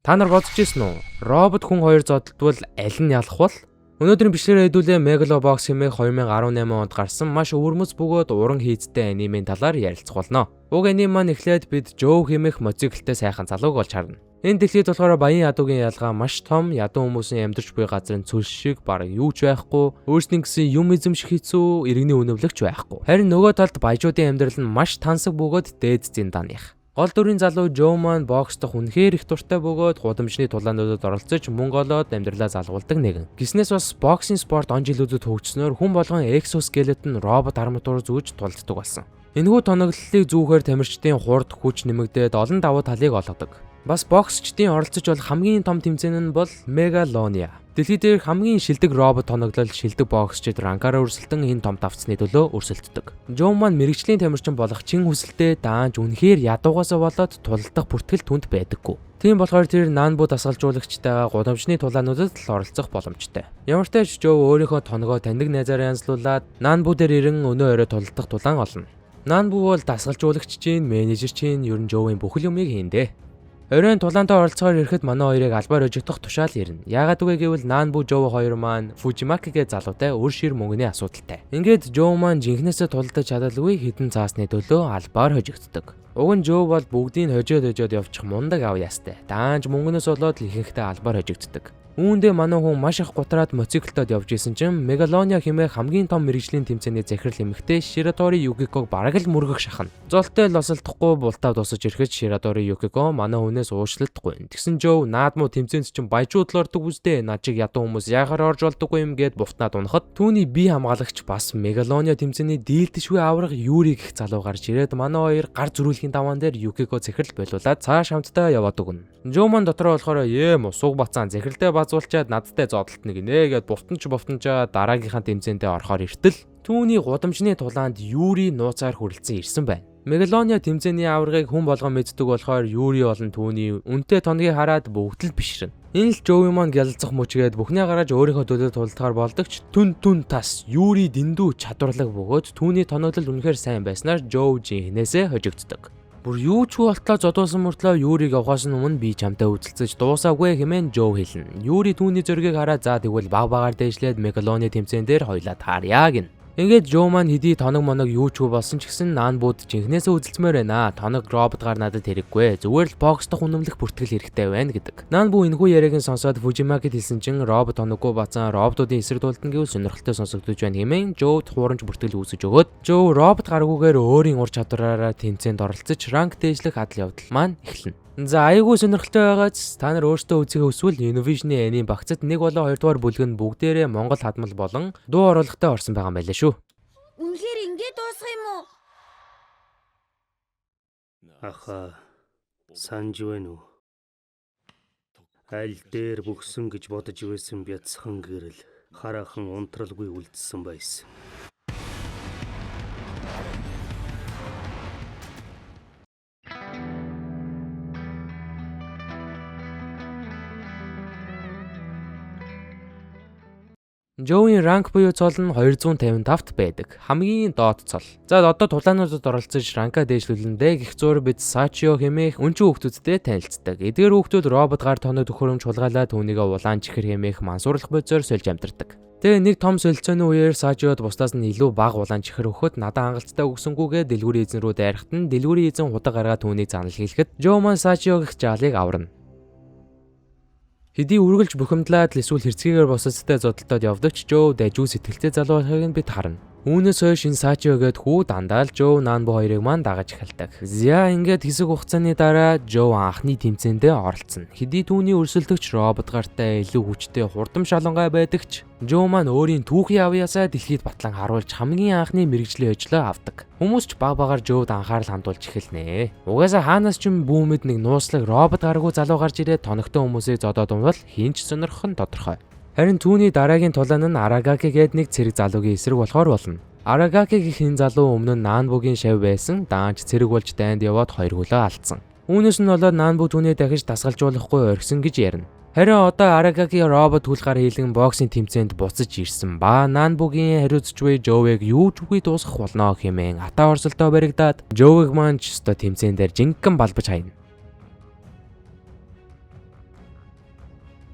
Та нар бодож ирсэн үү? Робот хүн хоёр зодтолбол аль нь ялах бол? Өнөөдрийн бичлэгээр хэдүүлээ Megalobox хэмээх 2018 онд гарсан маш өвөрмөц бөгөөд уран хийцтэй анимын талаар ярилцах болно. Уг аним маань эхлээд бид Joe хэмээх мотоциклтэй сайхан залууг олж харна. Энэ дэлхийд болохоор баян ядуугийн ялгаа маш том, ядуу хүмүүсийн амьдарч буй газрын цөл шиг бараг юу ч байхгүй, өөрсдийн гэсэн юм эзэмших хэцүү, иргэний үнэмлэгч байхгүй. Харин нөгөө талд баяжуудын амьдрал нь маш тансаг бөгөөд дээд зинданых. Гол дүрийн залуу Жо маань боксдох үнэхээр их дуртай бөгөөд гудамжны тулаануудад оролцож мөнгө олоод амьдралаа залгуулдаг нэгэн. Гиснээс бас боксing спорт он жилүүдэд хөгжснөөр хүн болгон exoskeleton робот арматур зүүж тулддаг болсон. Энэхүү тоноглолыг зүүхээр тамирчдын хурд, хүч нэмэгдээд олон давуу талыг олгодог. Бас боксчдын оролцож болох хамгийн том тэмцээн нь бол Megalonia. Дэлхий дээр хамгийн шилдэг робот тоноглол шилдэг боксчид ранкаараа өрсөлдөн энэ том давцны төлөө өрсөлддөг. Жо маань мэрэгжлийн тамирчин болох чин хүсэлтэд даанч үнэхээр ядуугаасаа болоод тулалдах бүртгэл түнд байдаггүй. Тийм болохоор тэр Нанбу дасгалжуулагчтайгаа гудамжны тулаануудад л оролцох боломжтой. Ямар ч тач Жо өөрийнхөө тоногоо таньдаг найзаараа янзлуулад Нанбу дээр ирэн өнөө орой тулалдах тулаан олно. Нанбу бол дасгалжуулагч чинь, менежер чинь ер нь Жоуийн бүхэл юмыг хийндэ. Оройн тулаантай оролцохоор ирэхэд манай хоёрыг албаар хожигдох тушаал ирнэ. Яагаад вэ гэвэл Нанбу Жоо хоёр маань Фужимакигээ залуутай өр шир мөнгөний асуудалтай. Ингээд Жоо маань жинхнээсээ тулалдаж чадалгүй хідэн цаасны төлөө албаар хожигддог. Уг нь Жоо бол бүгдийг хожоод хожоод явчих мундаг ав ястай. Даанч мөнгөнөөс болоод л ихэнхдээ албаар хожигддог. Үүндээ манай хүн маш их гутраад мотоциклтод явж исэн чинь Мегалониа хэмээх хамгийн том мэрэгжлийн тэмцээний захирал эмэгтэй Ширатори Юкиког бараг л мөргөх шахна. Золтой л осолдохгүй бултаа дусаж ирэхэд Ширатори Юкико манай хүнээс уучлалтгүй. Тэгсэн Жоо наад муу тэмцээнд чинь баяжууд л ордог үстэй. Над чиг ядуу хүмүүс яахаар орж болдоггүй юм гээд буфтнаад унахад түүний бие хамгаалагч бас Мегалониа тэмцээний дийлдэшгүй авраг Юри гэх залуу гарч ирээд манай хоёр гар зөрүүлгийн даваан дээр Юкико захирал болиулаад цааш хамтдаа яваад өгнө. Жоо маань дотроо болохоор ээ суг бацаан захиралтай базуулчаад надтай зодолтно гинэ гэд буфтанч буфтанчаа дараагийнхаа тэмцээндээ орохоор иртэл түүний гудамжны тулаанд Юри нууцаар хүрэлцэн ирсэн байна. Мегалониа тэмцээний аваргыг хүн болгон мэддэг болохоор Юри болон түүний үнэтэй тоногийг хараад бүгд л бишрэнэ. Энэ л Жоуи маань гялалзах мөчгээд бүхнээ гараж өөрийнхөө төлөө тулдахаар болдогч түн түн тас Юри дэндүү чадварлаг бөгөөд түүний тоноглол үнэхээр сайн байснаар Жоу жинхнээсээ хожигддог. Бүр юу ч болтлоо зодуулсан мөртлөө Юриг явахаас өмнө би чамтай үзэлцэж дуусаагүй хэмээн Жо хэлнэ. Юри түүний зөргийг хараад за тэгвэл баг багаар дээшлээд Мегалоны тэмцээн дээр хоёлаа таарья гэнэ. Ингээд Жо маань хэдий тоног моног юу ч болсон ч гэсэн Нанбууд жинхнээсээ үзэлцмээр байна. Тоног робот гар надад хэрэггүй. Зүгээр л боксдох үнэмлэх бүртгэл хэрэгтэй байна гэдэг. Нанбу энэхүү яриаг нь сонсоод Фужимакид хэлсэн чинь робот тоноггүй бацаан роботуудын эсрэг тулдан гэвэл сонирхолтой сонсогдож байна хэмээн Жоуд хуурамч бүртгэл үүсгэж өгөөд Жо робот гаргүйгээр өөрийн ур чадвараараа тэмцээнд оролцож ранк дээшлэх адал явдал маань эхэлнэ. За аягүй сонирхолтой байгаач та нар өөрсдөө үзэхээ хүсвэл Innovation-ийн анийн багцад 1 болон 2 дугаар бүлэг нь бүгдээрээ Монгол хадмал болон дуу оруулалттай орсон байгаа юм байлаа шүү. Үнэхээр ингэ дуусах юм уу? Аха санаж байна уу? Аль дээр бөгсөн гэж бодож байсан бяцхан гэрэл хараахан унтралгүй үлдсэн байсан. Жоуийн ранк буюу цол нь 255-т байдаг. Хамгийн доод цол. За одоо тулаануудад оролцож ранкаа дээшлүүлэндээ гих зур бид Сачио хэмээх өнчин хүүхдүүдтэй танилцдаг. Эдгээр хүүхдүүд робот гар тоног төхөөрөмж хулгайлаад түүнийгээ улаан чихэр хэмээх мансуурлах бодисоор сольж амьдардаг. Тэгээ нэг том солилцооны үеэр Сачиод бусдаас нь илүү бага улаан чихэр өгөхөд надад хангалттай өгсөнгүүгээ дэлгүүрийн эзэн рүү дайрахад нь дэлгүүрийн эзэн худаг гаргаа түүнийг занал хийлгэхэд Жо маань Сачио гэх жаалыг аварна. Хэдий үргэлж бухимдлаад л эсвэл хэрцгийгээр босоцтой зодолтоод явдаг ч Жоо дайжгүй сэтгэлтэй залуу болохыг нь бид харна. Үүнээс хойш энэ Сачио гээд хүү дандаа л Жоо Нанбу хоёрыг маань дагаж эхэлдэг. За ингээд хэсэг хугацааны дараа Жоо анхны тэмцээндээ оролцсон. Хэдий түүний өрсөлдөгч робот гартай илүү хүчтэй хурдан шалангай байдаг ч Жоо маань өөрийн түүхийн авьяасаа дэлхийд батлан харуулж хамгийн анхны мэрэгжлийн ажлаа авдаг. Хүмүүс ч баг багаар Жоуд анхаарал хандуулж эхэлнэ. Угаасаа хаанаас ч юм бүүмэд нэг нууцлаг робот гаргүй залуу гарч ирээд тоногтой хүмүүсийг зодоод унвал хэн ч сонирхох нь тодорхой. Харин түүний дараагийн тулаан нь Арагаки гээд нэг цэрэг залуугийн эсрэг болохоор болно. Арагаки гэх энэ залуу өмнө нь Нанбугийн шав байсан, даанч цэрэг болж дайнд яваад хоёр хөлөө алдсан. Үүнээс нь болоод Нанбу түүний дахиж дасгалжуулахгүй орхисон гэж ярина. Харин одоо Арагаки робот хөл гар хийлгэн боксing тэмцээнд буцаж ирсэн ба Нанбугийн хариуцч буй Жовыг юу ч үгүй дуусгах болно хэмээн атаа орсолдоо баригдаад Жовыг маань ч өстой тэмцээн дээр жинхэнэ балбаж хайна.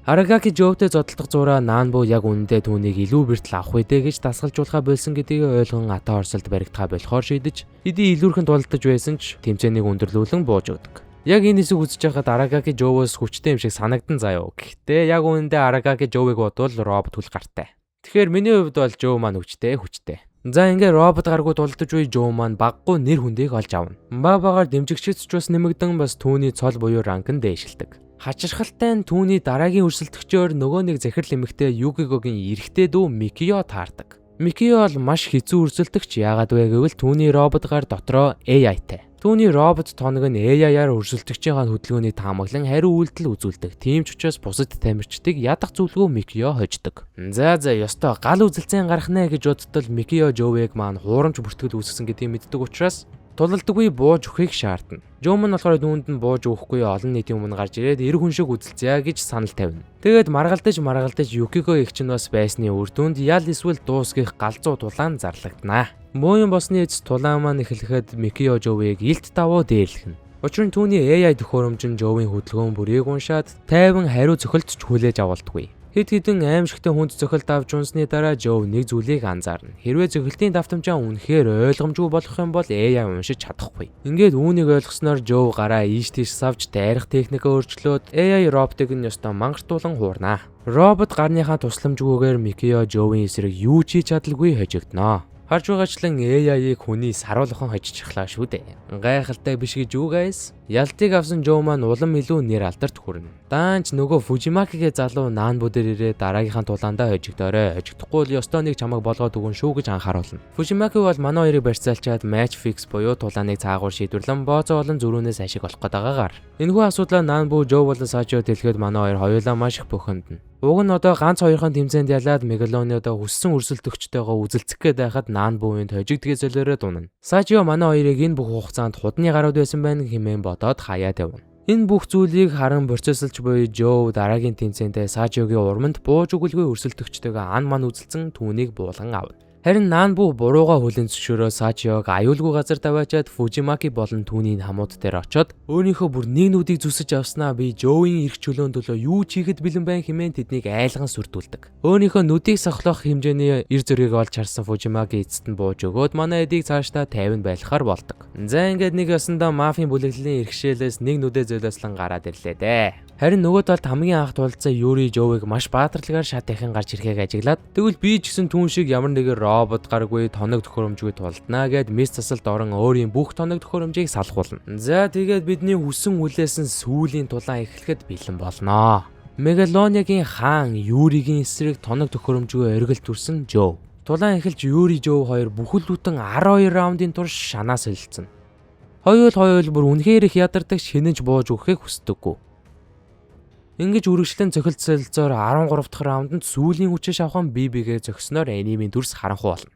Арагаки Жовтэй зодтолдох зураа Нанбу яг үнэндээ түүнийг илүү бэртэл авах үедээ гэж дасгалжуулахаа болсон гэдгийг ойлгон ата орсолд баригдахаа болохоор шийдэж, хэдий илүүрхэн тулдаж байсан ч тэмцээнийг өндөрлүүлэн бууж өгдөг. Яг энэ хэсэг үзэж байхад Арагаки Жовоос хүчтэй юм шиг санагдан заяо. Гэхдээ яг үнэндээ Арагаки Жовыг бодвол робот хүл гартай. Тэгэхээр миний хувьд бол Жов маань хүчтэй хүчтэй. За ингээ робот гаргуу тулдаж буй Жов маань баггүй нэр хүндийг олж авна. Ба багаар дэмжигчид ч бас нэмэгдэн бас түүний цол буюу ранг нь дээшилдэг. Хачирхалтай нь түүний дараагийн өрсөлдөгчөөр нөгөө нэг захирал эмэгтэй Югигогийн эрэгтэй дүү Микио таардаг. Микио бол маш хэцүү өрсөлдөгч, яагаад вэ гэвэл түүний робот гар дотроо AI-тай. Түүний робот тоног нь AI-аар өрсөлдөгчийн хөдөлгөөний таамаглан хариу үйлдэл үзүүлдэг. Тийм ч учраас бусад тамирчдыг ядах зүйлгүй Микио хождог. За ёстой гал үзэлцэн гарах нэ гэж бодтол Микио Жовэг маань хуурамч бүртгэл үүсгэсэн гэдгийг мэддэг учраас тулалдаггүй бууж өгөхийг шаардна. Жо мань болохоор түүнд нь бууж өгөхгүй олон нийтийн өмнө гарч ирээд эр хүн шиг үзэлцъя гэж санал тавина. Тэгээд маргалдаж Юкико эгч нь бас байсны үр дүнд ял эсвэл дуусгах галзуу тулаан зарлагдана. Муу юм болсны эцэс тулаан маань эхлэхэд Микио Жовыг илт давуу дээрлэхнэ. Учир нь түүний AI төхөөрөмж нь Жовын хөдөлгөөн бүрийг уншаад тайван хариу цохилт ч хүлээж авалдаггүй. Хэд хэдэн аимшигтай хүнд цохилт авч унсны дараа Жов нэг зүйлийг анзаарна. Хэрвээ цохилтын давтамжаа үнэхээр ойлгомжгүй болох юм бол AI уншиж чадахгүй. Ингээд үүнийг ойлгосноор Жов гараа ийш тийш савж дайрах техникээ өөрчлөөд AI роботыг нь ёстой мангартуулан хуурнаа. Робот гарныхаа тусламжгүйгээр Микио Жовын эсрэг юу ч хийж чадалгүй хожигдоно. Харж байгаачлан AI-ыг хүний саруулхан хожчихлаа шүү дээ. Гайхалтай биш гэж юу guys? Ялтыг авсан Жо маань улам илүү нэр алдарт хүрнэ. Даанч нөгөө Фужимакигээ залуу Нанбу дээр ирээ дараагийнхаа тулаандаа хожигдоорой. Хожигдохгүй бол ёстой нэг чамайг болгоод өгөн шүү гэж анхааруулна. Фужимаки бол манай хоёрыг барьцаалчаад match fix буюу тулааныг цаагуур шийдвэрлэн бооцоо болон зөрүүнээс ашиг олох гээд байгаагаар. Энэхүү асуудлаа Нанбу, Жо болон Сачиод хэлэхэд манай хоёр хоёулаа маш их бухимдана. Уг нь одоо ганц хоёрхан тэмцээнд ялаад Мегалоны одоо хүссэн өрсөлдөгчтэйгоо үзэлцэх гээд байхад Нанбуын хожигдгээ солиороо дунана. Сачио манай хоёрыг энэ бүх хугацаанд худны гарууд байсан байна хэмээн бодоод хаяад явна. Энэ бүх зүйлийг харан процессолж буй Жо дараагийн тэмцээндээ Сачиогийн урманд бууж өгөлгүй өрсөлдөгчтэйгөө ан ман үзэлцэн түүнийг буулган авна. Харин Нанбу бурууга хүлээн зөвшөөрөө Сачиог аюулгүй газар даваачаад Фужимаки болон түүний хамууд дээр очоод өөрийнхөө бүр нэг нүдийг зүсэж авснаа би Жоуийн эрх чөлөөнд төлөө юу ч хийхэд бэлэн байна хэмээн тэднийг айлган сүрдүүлдэг. Өөрийнхөө нүдийг сохлох хэмжээний эр зөргийг олж харсан Фужимаки эцэст нь бууж өгөөд манай эдийг цаашдаа тайван байлгахаар болдог. За ингээд нэг ёсондоо мафийн бүлэглэлийн эрхшээлээс нэг нүдээ зөөлөслөн гараад ирлээ дээ. Харин нөгөө талд хамгийн анх тулцсан Юри Жовыг маш баатарлагаар шат дахин гарч ирэхийг ажиглаад тэгвэл би ч гэсэн түүн шиг ямар нэгэн робот гаргүй тоног төхөөрөмжгүй тулднаа гэд мис засалд орон өөрийн бүх тоног төхөөрөмжийг салхуулна. За тэгээд бидний хүссэн хүлээсэн сүүлийн тулаан эхлэхэд бэлэн болноо. Мегалониагийн хаан Юригийн эсрэг тоног төхөөрөмжгүй оргил төрсөн Жов. Тулаан эхэлж Юри Жов хоёр бүхэл бүтэн 12 раундын турш шанаа солилцсон. Хоёул бүр үнэхээр их ядардаг шинэж бууж өгөхийг хүсдэггүй. Ингэж үргэлжлэн цохилт солилцоор 13 дахь раунданд сүүлийн хүчээ шавхан бие биегээ зогсноор анимын дүрс харанхуй болно.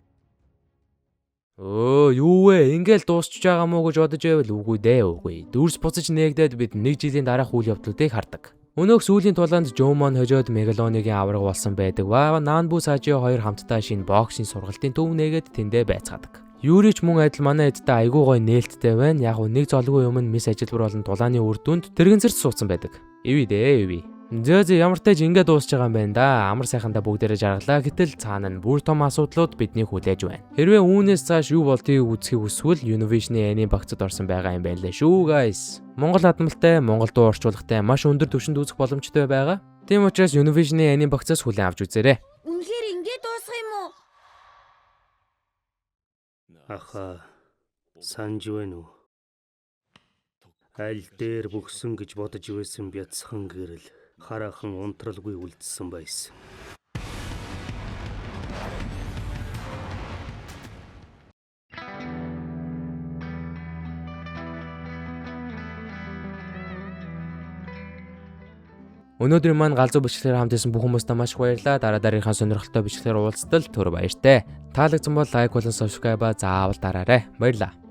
Өө юу вэ? Ингээл дуусч байгаа мó гэж бодож байвал үгүй дээ үгүй. Дүрс буцаж нээгдээд бид нэг жилийн дараах үйл явдлуудыг хардаг. Өнөөх сүүлийн тулаанд Жомон хожоод Мегалонигийн авраг болсон байдаг ба Нанбу Сажио хоёр хамтдаа шинэ боксing сургалтын төв нээгээд тэндээ байцгаадаг. Юри ч мөн адил манай эдтэй айгүй гой нээлттэй байна. Яг нэг золгүй юм нь мис ажилбар болон тулааны үр дүнд тэрэгэнцэрч суудсан байдаг. Ивэ дээ ивэ. Зөө ямар тааж ингэ дуусч байгаа юм байна да. Амар сайхандаа бүгдээрээ жаргалаа. Гэтэл цаана нь бүр том асуудлууд биднийг хүлээж байна. Хэрвээ үүнээс цааш юу болдгийг үзэхийг хүсвэл Univision-ы анимэ багцад орсон байгаа юм байна лээ шүү guys. Монгол хадмалтай, Монгол дуу орчуулагтай маш өндөр түвшинд үзэх боломжтой байгаа. Тийм учраас Univision-ы анимэ багцаас хүлээн авч үзээрэй. Үнэхээр ингэ дуусах юм уу? Аха санж байна уу? Аль дээр бөгсөн гэж бодож байсан бяцхан гэрэл хараахан унтралгүй үлдсэн байсан. Өнөөдрийн маань галзуу бичлэгээр хамт байсан бүх хүмүүстээ маш их баярлалаа. Дараа дараагийнхаа сонирхолтой бичлэгээр уулзтал түр баяртай. Таалагдсан бол лайк болон subscribe заавал дараарай. Баярлалаа.